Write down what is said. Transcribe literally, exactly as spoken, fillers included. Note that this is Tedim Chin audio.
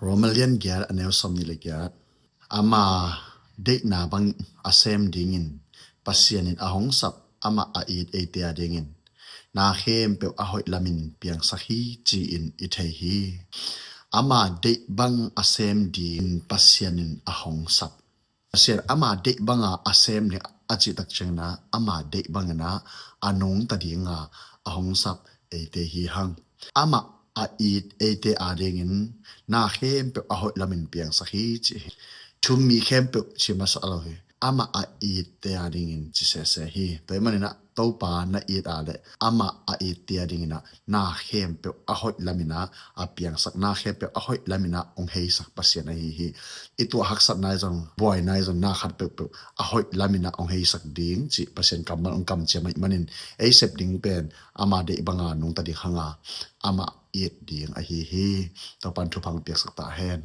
Roma lian giat, a neu sawmnih le giat. Ama deihna bang a sem dingin Pasian in a hong sap amah a it eite a dingin na khempeuh a hoih lamin piangsak hi, ci-in i thei hi. Ama deih bang a sem dingin Pasian in a hong sap. Pasian ama deih banga a sem ding a cih tak ciangin ah ama deih bangin ah a nungta dinga a hong sap eite hi hang. Amah a it eite a dingin na khempeuh a hoih lamin piangsak hi, ci hi. Thu mi khempeuh ci masa lo hi. Amah a itte a dingin ci sese hi. Tua ahih manin ah Topa na it a leh amah a itte a dingin ah na khempeuh a hoih lamin ah a piangsak, na khempeuh a hoih lamin ah hong heisak Pasian ahi hi. I tuah haksatna i zong, buaina i zong, na khat peuhpeuh a hoih lamin ah hong heisak ding cih Pasian kammal hong kamciam ahih manin ei sep ding pen ama deih banga nungta ding hanga amah it ding ahi hi. Topan thupha hong piaksak ta hen.